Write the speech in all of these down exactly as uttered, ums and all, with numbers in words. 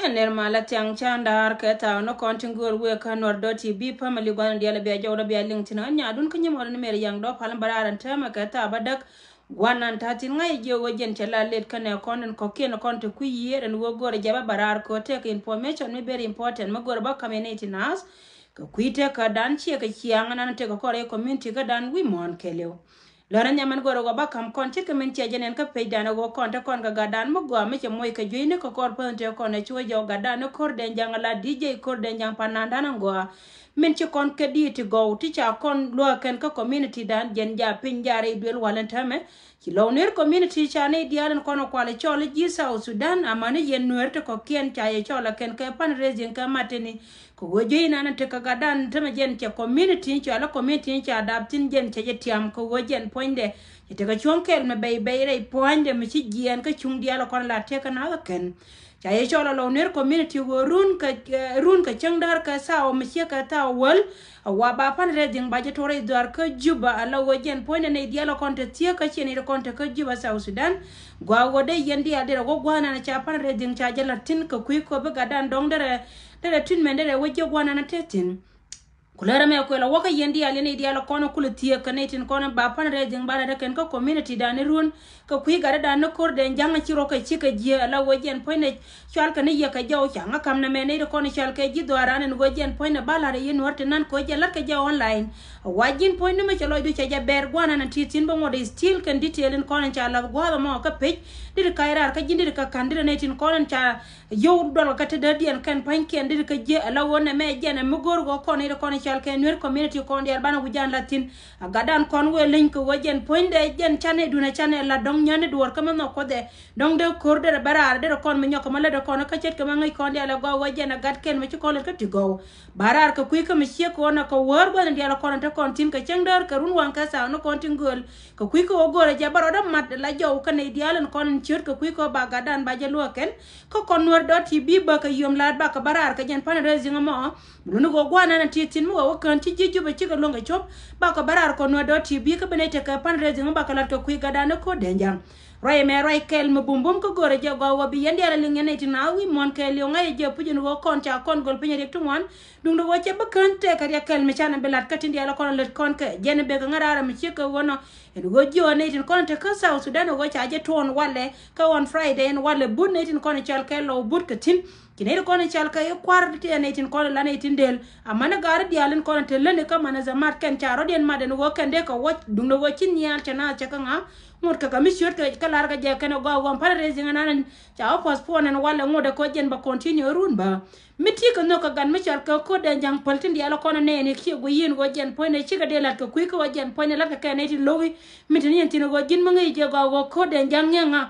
Ɛn nɛr ma la thiaŋ ca ndaar kɛ thaw ni kɔn tin göör wëë kä Nuɛr dot T V family gua̱n diaal bia jɔw dɔ bia liŋ thin ɣän nyadun kä nyimɔr ni mer yaŋ dɔ pal bä raar ɛn täämɛ kɛ thaw bä däk. Gua̱n nan ta̱ thin ŋa̱c jiɛ wä jɛn cɛ la let kɛnɛ kɔn in kɔ̱kiɛn kɔn te kui̱ yiëër ɛn wä göör jɛ bä bä raar kɛ wä tek information mi very important mi göör bä kam in nɛy ti naath. Kɛ kui̱ tek kä dan ciɛ kɛ ciaŋ nan tek kɛ kɔr ɛ community kä dan wi̱i̱ muɔ̱ɔ̱n kɛɛliw. Lɔrä nhiam ɛn gɔr ɛ ɣɔw bä ka̱m kɔn ce̱tkɛ min ciɛ jɛ nɛn kä pecdan ɛ ɣɔw kɔn te kɔn kɛ gatdan mi gɔaa mi cɛ moc kɛ jueyni kɛ kɔr päth te kɔn ɛ cuɔ jɔw gatdan ni ko̱r dɛn ja̱ŋ ala D J ko̱r dɛn ja̱ŋ pan nandan ɛn gɔaa. Min ci kɔn kɛ di̱i̱t ti gɔw ti ca kɔn luäk kɛn kä community dan jɛn ja piny ja rɛy duel wal ɛn täämɛ. Ci Lɔw Nuer community ca nɛy diaal ɛn kɔn ɛ kual ɛ cɔl ɛ ji̱ South Sudan amäni yɛn Nuer ti kɔ̱kiɛn ca yɛ cɔl ɛ kɛn kɛ fundraising kɛ matini. Kɛ ɣöö ji̱ inan tekɛ gatdan tämɛ jɛn cɛ community in cɔal ɛ community in ca dap thi̱n jɛn cɛ jɛ tiam kɛ ɣöö jɛn puɔ̱nydɛ cɛ tekɛ cuɔ̱ŋ kɛl mɛ bɛy bɛy rɛy puɔ̱nydɛ mi ci jiɛɛn kä cuŋ diaal ɛ kɔn la tiɛk kɛ naath ɛ kɛn. Ca yɛ cɔl ɛ Lɔw Nuer community ɣöö run kɛ, eh, run kɛ cäŋ da̱r kɛ thaw mi ciek kɛ thaw wäl. A wa ba fundraising ba jɛ tuɔr rɛy dhuaar kä Juba a la ɣöö jɛn puɔ̱nydɛ nɛy diaal ɛ kɔn te thieek kä ciɛ nɛy ti kɔn te kä Juba South Sudan. Gɔaa ɣöö dee yɛn diaal derɛ ɣöö gua̱a̱th nan ca fundraising ca jɛ la̱t thi̱n kɛ kui̱ kɔ bi gatdan dɔ̱ŋ derɛ derɛ treatment derɛ wä jiɛ gua̱a̱th nan te thi̱n. Ku lärä mɛ kuɛl a wäkä yɛn diaal yɛn i̱ diaal a kɔn a kulɛ thieek kɛ nɛy tin kɔn a ba fundraising ba lat ɛ kɛn kä community dan i̱ ruun kɛ kui̱ gatdan ni ko̱r dɛn ja̱ŋ a ci rɔ kɛ ci kɛ jiɛ a la wä jɛn puɔ̱nydɛ cual kɛ ni yɛ kɛ jɔw ca ŋä ka̱m nɛ mɛ nɛy ti kɔn a cual kɛ ji̱ dhɔaaran ɛn wä jɛn puɔ̱nydɛ ba la̱t ɛ yɛn nuɔ̱r ti nan kɛ wä jɛn la̱t kɛ jɛ online. A wa ji̱n puɔ̱ny ni mɛ cɛ lɔcdu cɛ jɛ bɛr gua̱a̱th nan a ti thi̱n bä ŋuɔ̱t i̱ still kɛn detail in kɔn in ca lath gua̱a̱th ɛmɔ kä pec. Diri ka̱c raar kä ji̱n diri kɛ ka̱n diri nɛy tin kɔn in ca yio̱w duɔl kɛ te dee diɛn kɛn pa̱nykiɛn deri kä jiɛ ala ɣöö nɛmɛ jɛn ɛ mi go̱o̱r ɣöö kɔn i̱ kɔn i̱ cɔal kɛ Nuer community kɔn diaal banɛ wi̱c jan la thi̱n. A gatdan kɔn wëë leny kɛ ɣöö jɛn puɔ̱nydɛ jɛn canɛ duun ɛ canɛ la dɔ̱ŋ nyani duɔ̱ɔ̱r kä mi nhɔk kuothɛ. Dɔ̱ŋ dee ko̱r derɛ bɛ raar derɛ kɔn mi nyɔk kɛ ma lätdɛ kɔn kä ce̱tkɛ ma ŋäc kɔn diaal ɛ gɔaa ɣöö jɛn ɛ gat kɛn mi ci kɔn lät kä ti gɔw. Ba raar kɛ kui̱ kä mi ciek kɔn ɛ kɛ wäär gua̱n diaal kɔn ɛ te kɔn thi̱n kɛ cäŋ däär kɛ run waŋ kɛ thaak ni kɔn tin gööl. Kɛ kui̱ kä ɣöö go̱o̱rɛ jɛ bä rɔɔdä mat la jɔw kä nɛy diaal in kɔn in ciöt kɛ kui̱ kä ba gatdan ba jɛ luäk kɛn. Kä kɔn Nuer dot T V bä kɛ yom la̱a̱t bakɛ bä raar kɛ jɛn fundraising ɛmɔ. Mi luni ɣöö gua̱a̱th nan a ti thi̱n mi wä wä kään ci ji̱ Jubɛ cikɛ luäŋ kɛ cop. Bakɛ bä raar kɔn Nuer dot T V kä bi nɛy tekɛ fundraising mi bakɛ la̱t kɛ kui̱ gatdan ni ko̱r dɛn ja̱ŋ. Ruac ɛmɛ ruac kɛl mi bumbum kä go̱o̱rɛ jɛ gɔaa wä bi yɛn diaal a liŋ yɛn nɛy ti naath wi̱i̱ muɔ̱ɔ̱n kɛɛliw ŋa̱c jɛ puc in ɣöö kɔn ca kɔn göl piny riɛk ti ŋuan. Duundɛ ɣöö cɛ bi kään tɛk kɛ riɛk kɛl mi canɛ bi la̱t kä tin diaal kɔn lät kɔn kɛ jɛn bek ŋäraarä mi ciek kɛ ɣöö nɔ. Ɛn ɣöö jiɔɔn nɛy tin kɔn te kä South Sudan ɣöö ca jɛ tuɔɔn walɛ kä on Friday ɛn walɛ but nɛy tin kɔn cɔal kɛ Lɔw but kɛ thi̱n. Ci nɛy tin kɔn cɔal kɛ i̱ kua̱r ti ɛn nɛy tin kɔn la nɛy tin del. Amäni gaari diaal in kɔn te läni kä manɛ zamat kɛn ca rɔ̱diɛn mat ɛn ɣöö kɛn dee kɛ wuɔc duundɛ ɣöö ci nhial cɛ naath cɛ kä ŋa̱. Ŋot kɛ kɛ mi ciöt kɛ kä lar kɛ jɛ kɛn ɛ gɔaa ɣöö fundraising ɛn an ca wä postpone ɛn walɛ ŋot ɛ kɛ jɛn bɛ continue run bä. Mi ti kɛ nhök kɛ gat mi cɔal kɛ ko̱r dɛn ja̱ŋ päl tin diaal kɔn nɛɛni kiɛ guiyin ɣöö jɛn puɔ̱nydɛ cikɛ dee la̱t kɛ kui̱ kä ɣöö jɛn puɔ̱nydɛ la̱t kɛ kɛ nɛy ti lo̱ki. Mi ti ni yɛn thi̱n ɣöö ji̱n mi ŋäc jɛ gɔaa ɣöö ko̱r dɛn ja̱ŋ ŋɛŋa.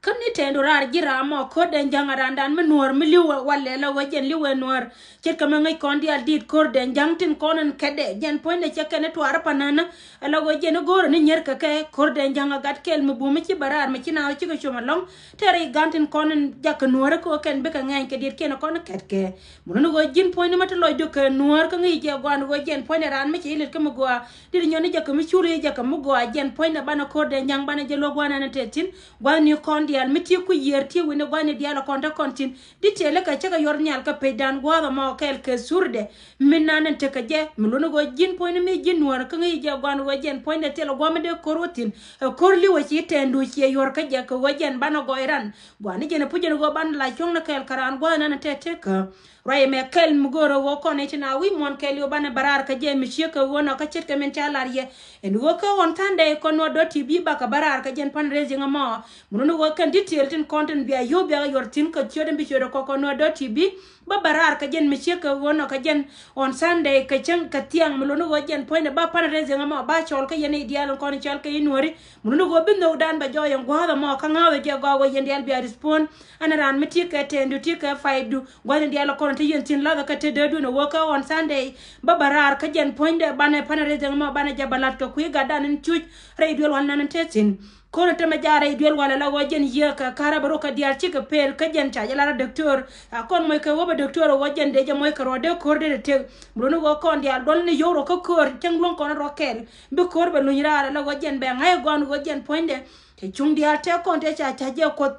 Kä ni tɛɛndu raar ji̱ raam mɔ ko̱r dɛn ja̱ŋ a raandan mi nuɔ̱ɔ̱r mi li̱w walɛ la ɣöö jɛn li̱w ɛ nuɔ̱ɔ̱r. Ce̱tkɛ mi ŋäc kɔn diaal di̱i̱t ko̱r dɛn ja̱ŋ tin kɔn in kɛtdɛ jɛn puɔ̱nydɛ cɛ kɛn i̱ tuaar i̱ panänä. Ala ɣöö jɛn i̱ go̱o̱rä ni nyier kɛ kɛ ko̱r dɛn ja̱ŋ a gat kɛɛl mi bum i̱ ci bɛ raar mi ci naath cikɛ com ɛlɔ̱ŋ. Tɛɛr i̱ ga̱n tin kɔn in jakä nuɔ̱ɔ̱rä kɛ ɣöö kɛn bikɛ ŋɛɛny kɛ dietkiɛn kɔn in kɛtkɛ. Mun ni ɣöö ji̱n puɔ̱nyni ma ti lɔcdu kɛ nuɔ̱ɔ̱r kä ŋi̱i̱c jɛ gɔaa ni ɣöö jɛn puɔ̱nydɛ raan mi cɛ ilɛt kä mi gɔaa. Dit nyɔn ni jakä mi curi jakä mi gɔaa jɛn puɔ̱nydɛ banɛ ko̱r dɛn ja̱ŋ banɛ jɛ luäk gua̱n ɛn tɛth thi̱n. Gua̱n ni kɔn diaal mi ti ku yiër ti wi̱ni gua̱n ni diaal kɔn te kɔn thi̱n. Dit tëë lä kɛ cä kɛ yuɔr nhial kä pecdan gua̱a̱th ɛmɔ kɛɛl kɛ thurɛ dɛ. Mi nan in tekɛ jɛ mi luni ɣöö ji̱n puɔ̱nyni mi ji̱n nuɔ̱ɔ̱r kä ŋi̱i̱c jɛ gɔaa ni ɣöö jɛn puɔ̱nydɛ thilɛ gua̱a̱th mi dee ko̱r wä thi̱n. Ɛ ko̱r li̱wä ci tɛɛndu ciɛ yuɔr kä jɛ kɛ ɣöö jɛn banɛ gɔɔy ran. Gua̱a̱th ni jɛn ɛ puc jɛn ɣöö banɛ la cuɔ̱ŋ ni kɛɛl kɛ raan gua̱a̱th nan in tɛth tekä. Ruac ɛmɛ kɛl mi go̱o̱rä ɣöö kɔn i̱ ti na wi̱i̱ muɔ̱ɔ̱n kɛɛliw banɛ bɛ raar kä jɛ mi ciek kɛ ɣöö nɔ kä ce̱tkɛ min ca lar yɛ. Ɛn ɣöö kä ɣɔn tha̱a̱ŋdɛ kɔn nuɔ̱t dɔ̱ ti bi bakɛ bä raar kä jɛn fundraising ɛmɔ. Mun ni ɣöö kɛn detail tin kɔn tin bia yio̱w bia yuɔr thi̱n kɛ ciöt in bi ciöt ɛ kɔk kɔn nuɔ̱t dɔ̱ ti bi. Bä bä raar kä jɛn mi ciek kɛ ɣöö nɔ kä jɛn on Sunday kɛ cäŋ kɛ thiaŋ mi luni ɣöö jɛn puɔ̱nydɛ ba fundraising ɛmɔ ba cɔl kä yɛn i̱ diaal in kɔn cɔl kɛ i̱ nuɔ̱ri. Mun ni ɣöö bi nhökdan bɛ jɔɔy ɛn gua̱a̱th ɛmɔ kä ŋa̱a̱th ɛ jɛ gɔaa ɣöö yɛn diaal bia respond. Ɛn raan mi ti kɛ tɛɛndu ti kɛ paydu. Gua̱thni diaal kɔn ti yɛn thi̱n lathä kä te dee duun ɛ wä kä on Sunday. Bä bä raar kä jɛn puɔ̱nydɛ banɛ fundraising mɔ banɛ jɛ bä la̱t kɛ kui̱ gatdan in cuc rɛy duel wal nan in te thi̱n. Ko̱n in te mɛ jaat rɛy duel wal ala ɣöö jɛn yiëë kɛ ka̱rä bä rok kɛ diaal cikɛ pel kä jɛn ca jɛ lar a doctor. A kɔn moc kɛ wä bä doctor ɛ wä jɛn dee jɛ moc kɛ ruɔ̱t dee ko̱r dee te tek. Mun ni ɣöö kɔn diaal duɔl ni yio̱w rɔ kä ko̱r cäŋ luɔ̱ŋ kɔn rɔ kɛl. Bi ko̱r bɛ luny raar ala ɣöö jɛn bɛ ŋa̱c ɛ gɔn ɣöö jɛn puɔ̱nydɛ. Te cuŋ diaal te kɔn te ca ca jɛ kuoth.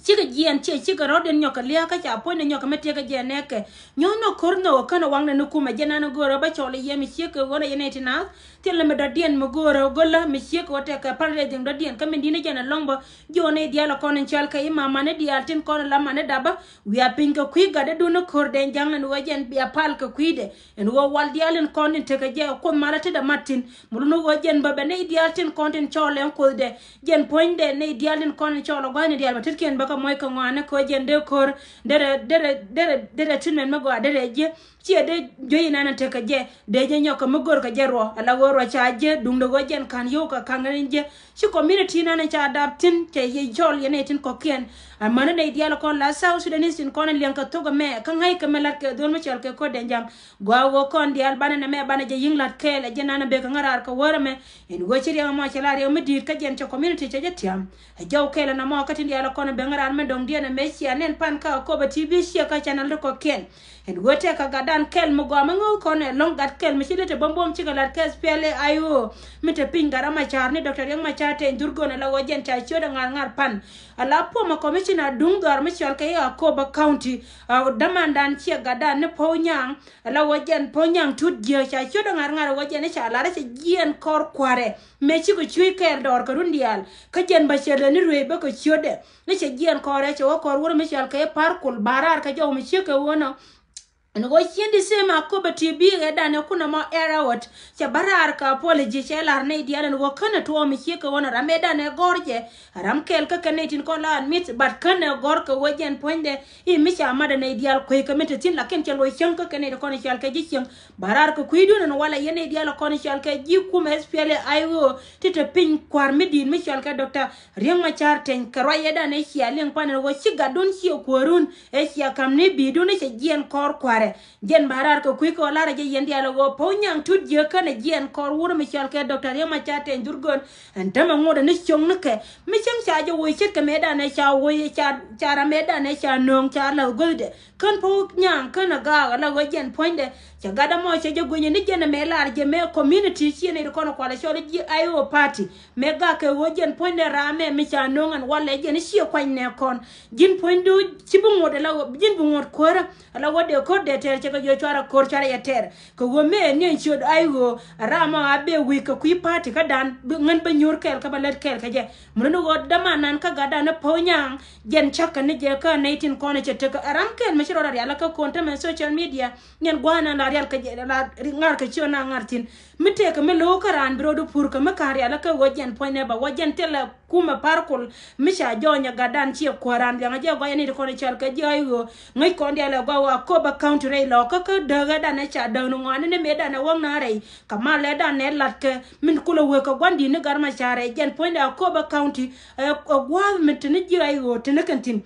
Cikɛ jiɛn ciɛ cikɛ rɔ̱diɛn nyɔk kɛ lia̱a̱ kä ca puɔ̱nydɛ nyɔk kɛ mi tiɛkɛ jɛ nɛɛkɛ. Nyɔ̱ɔ̱n nɔ ko̱r nhök kä nɔ waŋdɛ ni kumɛ jɛ nan go̱o̱rä bä cɔl i̱ yɛ mi ciek kɛ ɣöö na yɛ nɛy ti naath. Thilɛ mi dɔ̱diɛn mi go̱o̱rä go̱lä mi ciek kɛ ɣöö tɛkɛ pal rɛy dhi̱ŋ dɔ̱diɛn kä min di̱t ni jɛn ɛlɔ̱ŋ bä. Ji̱ ɣöö nɛy diaal ɛ kɔn in cɔal kɛ i̱ ma̱a̱ ma̱a̱ni diaal tin kɔn in la ma̱a̱ni dapä. Wiaa piny kɛ kui̱ gatdä duundä ko̱r dɛn ja̱ŋ ɛn ɣöö jɛn bia pal kɛ kui̱dɛ. Ɛn ɣöö wal diaal in kɔn in tekɛ jɛ kuoth malä tetdä mat thi̱n. Mi lun ɣöö jɛn bä bɛ nɛy diaal tin kɔn tin cɔɔl ɛn kuothdɛ. Jɛn puɔ̱nydɛ nɛy diaal tin kɔn in cɔɔl ɛ gua̱thni diaal bɛ tetkiɛn bä kɛ muɔc kɛ ŋɔaani kɛ ɣöö jɛn dee ko̱r derɛ derɛ derɛ derɛ treatment mi gɔaa derɛ jiɛ. Ciɛ dee juey inan in tekɛ jɛ dee jɛ nyɔk kɛ mi go̱r kɛ jɛ ruɔ ala ɣöö ruɔ ca jiɛ duundɛ ɣöö jɛn ka̱n yio̱w kɛ ka̱n in jiɛ. Ci community inan in ca dap thi̱n cɛ yɛ cɔɔl yɛ nɛy tin kɔ̱kiɛn. Amäni nɛy diaal kɔn la South Sudanese tin kɔn in liɛŋ kɛ thok ɛmɛ kä ŋäc kɛ mi la̱t kɛ dho̱l mi cɔal kɛ ko̱r dɛn ja̱ŋ. Gɔaa ɣöö kɔn diaal banɛ nɛmɛ banɛ jɛ yi̱ŋ la̱t kɛɛl ɛ jɛn nanɛ bekɛ ŋäraar kɛ wäär ɛmɛ. Ɛn ɣöö ci riɛŋ ɛmɔ cɛ la riɛŋ mi di̱i̱t kä jɛn cɛ community cɛ jɛ tiam. Ɛ jɔw kɛɛl ɛn ɛmɔ kä tin diaal ɛ kɔn ɛ ben ŋäraar mi dɔ̱ŋdiɛn ɛmɛ cia nɛn pan kä Akobo T V ciɛ kä channel ti kɔ̱kiɛn. Ɛn ɣöö tɛk kä gatdan kɛl mi gɔaa mi ŋäw kɔn ɛ lɔ̱ŋ gat kɛl mi ci lät ɛ bämbom cikɛ la̱t kɛ S P L A I O. Mi te piny gat Riek Macar ni Doctor Riek Macar Teny Dhurgon ɛ la ɣöö jɛn ca ciöt ɛ ŋa̱r ŋa̱r pan. Ala former commissioner duŋ dhɔr mi cɔal kɛ i̱ Akobo County. Ɛ dämandan ciɛ gatdan ni Pɔw Nyaŋ. Ala wä jɛn Pɔw Nyaŋ Tut Jiäk ca ciötdɛ ŋa̱r ŋa̱r wä jɛn i̱ ca lar i̱ cɛ jiɛɛn kɔr kua̱rɛ. Mëë cikɛ cui̱ kɛɛl dɔɔr kɛ run diaal. Kä jɛn bä cɛ lɛ ni ruëëc bä kɛ ciötdɛ. Ni cɛ jiɛɛn kɔrɛ cɛ wä kɔr wur mi cɔal kɛ i̱ Par Kul ba raar kɛ jɔw mi ciek kɛ wä nɔ. Ni wä cien di sema Akobo T V ɛ danɛ kunɛ mɔ ɛrɛ ɣɔt. Cɛ bä raar kɛ apology cɛ lar nɛy diaal ɛn wä känɛ tuɔɔk mi ciek kɛ wä nɔ ram ɛ danɛ gɔ̱r jɛ. Ram kɛɛl kä kɛ nɛy tin kɔn la admit, but känɛ gɔ̱r kɛ wä jɛn puɔ̱nydɛ. I̱ mi ca mat ɛ nɛy diaal kueec kɛ mi te thi̱n, lakin cɛ loc cäŋ kä kɛ nɛy ti kɔn i̱ cɔal kɛ ji̱ cieŋ. Ba raar kɛ kui̱dun ɛn walɛ yɛn nɛy diaal kɔn i̱ cɔal kɛ ji̱ kumɛ S P L A I O ti te piny kua̱r mi di̱i̱t mi cɔal kɛ Doctor Riek Macar Teny kɛ ruac yɛ danɛ cia liŋ pan ɛn wä ci gatdun ciɛ kuäärun ɛ cia ka̱m ni bi̱i̱dun i̱ cɛ jiɛɛn kɔr kua̱rɛ. Jɛn ba raar kɛ kui̱ kɛ ɣöö larɛ jɛ yɛn diaal ɛ ɣöö Pɔw Nyaŋ Tut Jiäk känɛ jiɛɛn kɔr wur mi cɔal kɛ Doctor Riek Macar Teny Dhurgon. Ɛn tämɛ ŋot ɛn ni cio̱ŋ ni kɛ mi cäŋ ca jɛ woc ce̱tkɛ mëëdan ɛ ca woc ca ca ram mëëdan ɛ ca nööŋ ca la̱th guäthdɛ. Kän Pɔw Nyaŋ känɛ gaak ɛ la ɣöö jɛn puɔ̱nydɛ. Cɛ gat ɛmɔ cɛ jɛ guinyɛ ni jɛn ɛmɛ lar jɛ mëë community ciɛ nɛy ti kɔn ɛ kualɛ cɔl ji̱ I O party. Mëë gak kɛ ɣöö jɛn puɔ̱nydɛ ram mɛ mi ca nööŋ ɛn walɛ jɛn i̱ ciɛ kuany nɛ kɔn. Ji̱n puɔ̱nydu ci bi ŋot ɛ la ɣöö ji̱n bi ŋot kuäärä. Ala wä dee ko̱r dee tɛɛr cɛ kɛ jiɔ cuarɛ ko̱r cuarɛ yɛ tɛɛr. Kɛ ɣöö mëë ni ɛn ciöt I O a ram ɔ a bee wi̱i̱ kɛ kui̱ party kä dan bi ŋän bä nyuur kɛɛl kä bä lät kɛɛl kä jɛ. Mun ni ɣöö däman nan kä gatdan ni Pɔw Nyaŋ jɛn cäk kɛ ni jɛ kä nɛy tin kɔn cɛ tek ɛ ram kɛɛl mi ci rɔɔdɛ rial kä ko̱n tämɛ social media. Niɛn gua̱a̱th nan la rial kɛ jɛ la ŋa̱r kɛ ciö na ŋa̱r thi̱n. Mi tëëkɛ mi lo̱o̱k kä raan bi rɔɔdu pur kɛ mi ka̱n rial kä ɣöö jɛn puɔ̱nydɛ bä wä jɛn thilɛ kumɛ Par Kul mi ca jɔɔny ɛ gatdan ciɛ kuäär raan liaŋ a jɛ gɔaa yɛn nɛy ti kɔn i̱ cɔal kɛ ji̱ I O. Ŋäc kɔn diaal ɛ gɔaa wä Akobo County rɛy lɔ kä kä dääk ɛ danɛ ca dääk ni ŋɔaani ni mëë danɛ wäŋ na rɛy. Kɛ mal ɛ danɛ lat kɛ min kulɛ wek kɛ gua̱n di̱t ni gat ma ca rɛy jɛn puɔ̱nydɛ Akobo County. Ɛ gua̱a̱th min te ni ji̱ I O te ni kɛn thi̱n.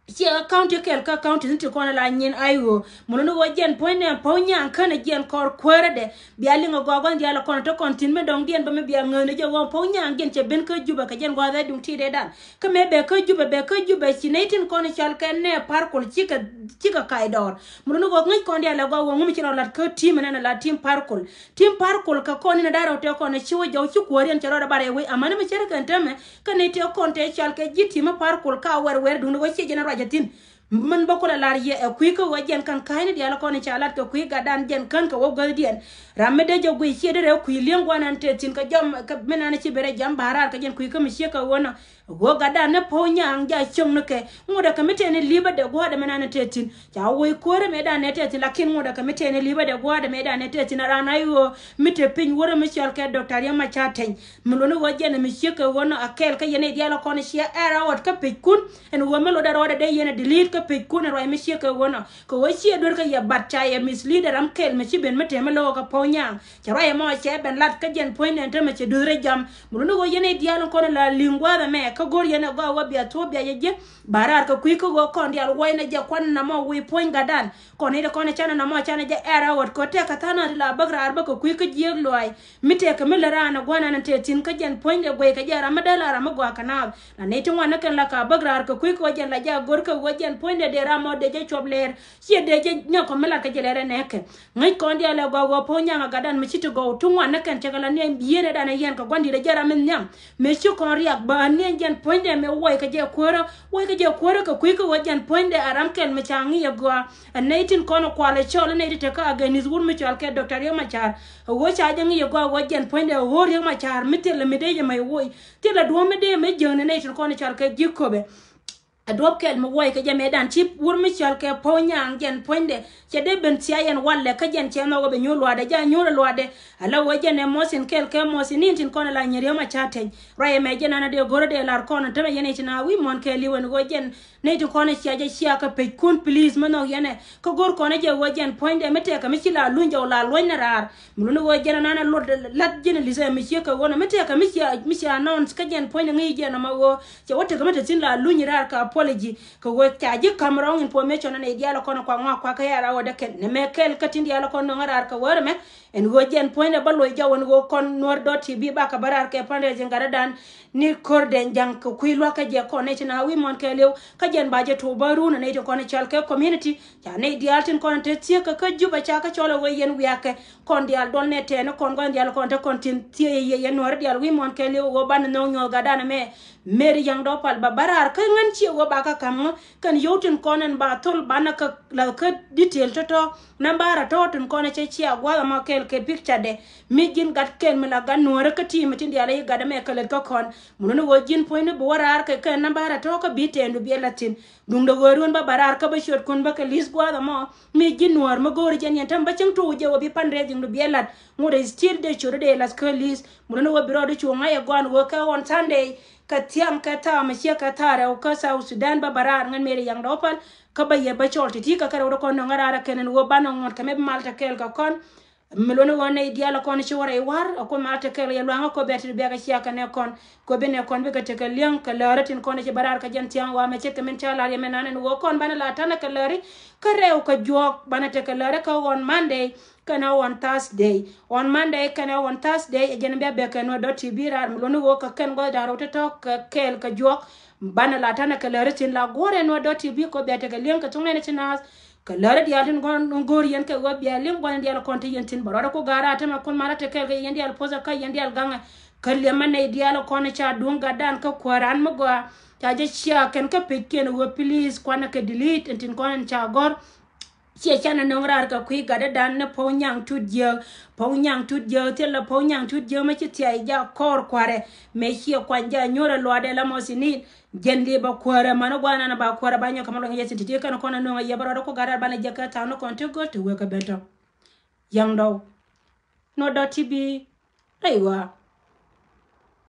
Ciɛ kä county kɛl kä county ni ti kɔn ala nyin I O. Mun ni wä jɛn puɔ̱nydɛ Pɔw Nyaŋ känɛ jiɛɛn kɔr kuäärädɛ. Bia liŋ ɛ gɔaa gua̱n diaal ɛ kɔn te kɔn thi̱n mi dɔ̱ŋ diɛn bä mi bia ŋäänɛ jɛ ɣöö Pɔw Nyaŋ jɛn cɛ ben kä Jubɛ kɛ jɛn gua̱a̱th ɛ duŋ ti̱i̱t ɛ dan. Kä mëë bɛ kä Jubɛ bɛ kä Jubɛ ci nɛy tin kɔn cɔal kɛ nɛ Par Kul cikɛ cikɛ kac dɔɔr. Mun ni wä ŋäc kɔn diaal ɛ gɔaa wä ŋu mi ci rɔ lat kä team ɛnɛn ɛ la team Par Kul. Team Par Kul kɛ kɔn in a da̱rɛ wä tɛ kɔn a ci wä jɔw ci kuäär yɛn cɛ rɔɔdɛ bar ɛ wec amäni mi cär kɛn tämɛ. Kä ni tëë kɔn tëë cɔal kɛ ji̱ ti̱i̱ mi Par Kul ka wɛr wɛr duundɛ ɣöö ciɛ jɛn a ruacä thi̱n. Min bä kulɛ lar yɛ ɛ kui̱ kä ɣöö jɛn ka̱n ka̱a̱cni diaal kɔn ca lat kɛ kui̱ gatdan jɛn kän kɛ wä guäthdiɛn. Ram mi dee jɛ guic ciɛ derɛ kui̱ li̱eŋ gua̱nan tëë thi̱n kɛ jɔm kɛ mi nan ci ben rɛ jam ba raar kɛ jɛn kui̱ kä mi ciek kɛ ɣöö nɔ. Ɣöö gatdan ni Pɔw Nyaŋ ja cio̱ŋ ni kɛ ŋotdɛ kɛ mi tɛn ni li̱pä dee gua̱a̱dɛ mi nan tëë thi̱n. Ca woc kuäärä mëëdan nɛ tɛth thi̱n, lakin ŋuɔ̱t ɛ kɛ mi tɛn ɛ li̱pä dee gua̱a̱r dee mëëdan nɛ tɛth thi̱n. Raan a i̱ ɣöö mi te piny wurä mi cɔal kɛ Doctor Riek Machar Teny. Mi luɔ̱ni ɣöö jɛn ɛ mi ciek kɛ ɣöö nɔ a kɛɛl kä yɛn ɛ diaal ɛ kɔn ɛ ciɛ ɛ rɔɔd kä page kun. Ɛn ɣöö mi luɔt ɛ rɔɔd ɛ dee yɛn ɛ delete kä page kun ɛ ruac mi ciek kɛ ɣöö nɔ. Kɛ ɣöö ciɛ duer kä yɛ, but ca yɛ mislead ɛ ram kɛɛl mi ci ben mi te mi lo̱k ɛ kɛ Pɔw Nyaŋ. Cɛ ruac ɛmɔ cɛ ben lat kä jɛn puɔ̱ny nɛn te mi cɛ duer ɛ jam. Mi luɔ̱ni ɣöö yɛn ɛ diaal ɛ kɔn ɛ la li̱ŋ gua̱a̱th ɛmɛ kä go̱r yɛn ɛ gɔaa wä bia thuɔ̱ɔ̱p bia jɛ jiɛ. Ba raar kɛ kui̱ kä ɣöö kɔn diaal wuɔcnɛ jɛ kuan namɔ wi̱i̱ puɔ̱ny gatdan. Kɔn i̱ ti kɔn i̱ canɛ namɔ canɛ jɛ ɛr a ɣöt kɛ tɛk kɛ tha̱a̱ŋ nath ti la bäk raar bä kɛ kui̱ kä jiääk luaac. Mi tɛk kɛ mi lät raan ɛ gua̱n ɛn tëë thi̱n kä jɛn puɔ̱nydɛ guɛy kɛ jɛ ram mi dee la ram mi gɔaa kɛ naath. La nɛy ti ŋuan ni kɛn la ka bäk raar kɛ kui̱ kɛ ɣöö jɛn la jɛ a go̱r kɛ ɣöö jɛn puɔ̱nydɛ dee ram mɔ dee jɛ cuɔp lɛɛr. Ciɛ dee jɛ nyɔk kɔ mi lat kä jɛ lɛɛr ɛ nɛɛkɛ. Ŋäc kɔn diaal ɛ gɔaa ɣöö Puɔ̱ny Nyaŋ a gatdan mi ci ti gɔw ti ŋuan ni kɛn cɛ kɛ la niɛn yieen ɛ dan ɛ yɛn kɛ gua̱n di̱t ɛ jɛ ram mi nhiam. Mi ci kɔn riak bä a niɛn jɛn puɔ̱nydɛ mi wuɔy kɛ jɛ kuäärä. Wuɔy kɛ jɛ kuäärä kɛ kui̱ kɛ ɣöö jɛn puɔ̱nydɛ a ram kɛl mi ca ŋi̱i̱c ɛ gɔaa. Ɛ nɛy tin kɔn ɛ kual ɛ cɔl ɛ nɛy ti te kä against wur mi cɔal kɛ Doctor Riek Machar. Ɛ ɣöö ca jɛ ŋi̱i̱c ɛ gɔaa ɣöö jɛn puɔ̱nydɛ ɛ ɣöö Riek Machar mi thilɛ mi dee jɛ mɛy woc. Thilɛ duɔ̱ɔ̱p mi dee mi jiäkni nɛy tin kɔn ɛ cɔal kɛ ji̱ köpɛ. A duɔ̱p kɛl mi wuɔy kɛ jɛ mëëdan ci wur mi cɔal kɛ Puɔ̱ny Nyaŋ jɛn puɔ̱nydɛ. Cɛ dee ben thia̱a̱ yɛn walɛ kä jɛn cɛ nhɔk ɛ bɛ nyuur luaadɛ jɛ a nyuur luaadɛ. Ala wee jɛn ɛ mɔthin kɛl kɛ mɔthin in tin kɔn ɛ la nyɛ Riek Machar tɛny. Ruac ɛmɛ jɛn an a dee go̱r a dee lar kɔn a tämɛ yɛn ɛ ci na wi̱i̱ muɔ̱n kɛɛliw ɛn ɣöö jɛn nɛy tin kɔn ɛ cia jɛ cia kɛ pec kun please mi nhɔk yɛn ɛ. Kä go̱r kɔn ɛ jɛ ɣöö jɛn puɔ̱nydɛ mi tɛkɛ mi ci la luny jɛ wä la luɔ̱ny ni raar. Mi luni ɣöö jɛn anan a luɔt lat jɛn a li̱th ɛ mi ciek kɛ ɣöö nɔ mi tɛkɛ mi cia mi cia announce kä jɛn puɔ̱ny ni ŋi̱i̱c jɛn ɔmɔ ɣöö cɛ wä tekɛ mi te thi̱n la luny raar kɛ apology. Kɛ ɣöö ca ji̱ ka̱m wrong information anɛ diaal kɔn kuaŋ ŋɔak kuakä yɛ raar wä däkɛn nɛ mɛ kɛl kä tin diaal kɔn nöŋä raar kɛ wä rɛmɛ. Ɛn ɣöö jɛn puɔ̱nydɛ bä loc jɔw ɛn ɣöö kɔn Nuäär dot T V bakɛ bä raar kɛ fundraising gatdädan ni ko̱r dɛn ja̱ŋ kɛ kui̱ lua̱k kä jɛ kɔn nɛ ci na wi̱i̱ muɔ̱n kɛɛliw. Kä jɛn ba jɛ tuɔɔk bä run ɛ nɛy tin kɔn cɔal kɛ community. Ca nɛy diaal tin kɔn te thiek kɛ kä Juba ca kä cɔl ɛ wee yɛn wiakɛ. Kɔn diaal duɔl nɛ tɛɛni kɔn gua̱n diaal kɔn te kɔn tin thiee yɛ yɛ Nuäär diaal wi̱i̱ muɔ̱n kɛɛliw ɛ ɣöö banɛ nhɔk nyuɔ̱th gatdan ɛmɛ. Mary Yaŋ Dɔpal ba bä raar kä ŋän ciɛ ɣöö ba kä ka̱m ŋä kɛn yio̱w tin kɔn ɛn ba thol banɛ kä la̱th kä detail tɔ̱tɔ̱. Namba rɛ tɔ̱ tin kɔn ɛ cɛ cia gua̱th ɛmɔ kɛɛl kɛ picture dɛ. Mi ji̱n gat kɛl mi la gat Nuäärä kä ti̱i̱ mi tin diaal ɛ yi gat ɛmɛ kɛ lät kä kɔn. Mun ni ɣöö ji̱n puɔ̱nyni bi wä raar kɛ kɛn namba rɛ tɔ̱ kä bi tɛɛndu bi ɛ la̱th thi̱n. Duundɛ ɣöö ruɔ̱n bä bä raar kä bä ciötkun bä kɛ li̱th gua̱a̱th ɛmɔ. Mi ji̱ Nuäär mi go̱o̱ri jɛn yɛn täm bä cäŋ tuuc jɛ wä bi pan rɛɛc ji̱ŋdu bi ɛ la̱t. Ŋot ɛ still dee ciötdɛ dee la̱th kä li̱th. Mun ni ɣöö bi rɔɔdu cu ŋa̱c ɛ gɔaan ɣöö kɛ ɣɔn Sunday. Kɛ thiaŋ kɛ thaam ɛ ciek kɛ thaarɛ wä kä South Sudan bä bä raar ŋän Mary Yaŋ Dɔpal. Kä bä yɛ bä cɔl ti̱ti̱ kɛ kɛ rɛw dee kɔn nöŋ ɛ raar ɛ kɛn ɛn ɣöö banɛ ŋuɔ̱t kɛ mɛ bi mal te kɛɛl kɛ kɔn. Mi luɔ̱ni ɣöö nɛy diaal ɛ kɔn ci wä rɛy wa̱r ɛ kuoth mal te kɛɛl yɛ lua̱ŋ ɛ kɔ bɛ̈t ti biak ɛ cia kɛn ɛ kɔn. Kɔ bi nɛ kɔn bikɛ tekɛ li̱eŋ kɛ lääri tin kɔn ɛ ci bä raar kɛ jɛn thia̱a̱ŋ wa mɛ ce̱tkɛ min ca lar yɛ mɛ nan ɛn ɣöö kɔn banɛ la ta̱nɛ kɛ lääri. Kä rɛw kɛ juɔ̱ɔ̱k banɛ tekɛ lääri kä ɣɔn Monday. Kɛnɛ ɣɔn Thursday. Ɣɔn Monday kɛnɛ ɣɔn Thursday ɛ jɛn bia bɛ kɛ Nuäär dot T V raar mi luɔ̱ni ɣöö kɛ kɛn gua̱th da̱ŋ rɛw ti tɔ̱ kɛ kɛɛl kɛ juɔ̱ɔ̱k. Banɛ la ta̱nɛ kɛ lääri tin la guɔ̱rɛ Nuäär dot T V kɔ bia tekɛ li̱eŋ kɛ thuŋ nɛn ci naath. Kɛ lärä diaal tin gɔn go̱o̱r yɛn kɛ ɣöö bia li̱em gua̱n diaal kɔn te yɛn thi̱n bɛ rɔɔdɛ ku ga̱a̱r a tämɛ kun marä te kɛɛl kɛ yɛn diaal poth kä yɛn diaal gaŋɛ. Kä liɛmä nɛy diaal kɔn ca duŋ gatdan kä kuääran mi gɔaa. Ca jɛ cia kɛn kä peckiɛn ɣöö please kuanɛ kɛ delete ɛn tin kɔn ɛn ca gɔ̱r. Ciɛ canɛ nöŋ raar kɛ kui̱ gatdan ni Puɔ̱ny Nyaŋ Tut Jiääk. Puɔ̱ny Nyaŋ Tut Jiääk thilɛ Puɔ̱ny Nyaŋ Tut Jiääk mi ci thiac jak kɔɔr kua̱rɛ. Mëë ciɛ kuany jak nyuɔ̱rɛ luaadɛ la mɔ thinin. Jɛn di ba kuäärä mani guanan ba kuäärä ba nyɔk kɛ mɛ lɔŋ yɛ thin ti ti kɛn kɔn a nuɔŋ a yɛ ba rɔɔdɛ ku gat rat banɛ jɛ kɛ thaak ni kɔn ti göl ti wek kɛ ben tɔ. Yaŋ dɔw. Nuɔt dɔt ti bi rɛy ɣɔaa.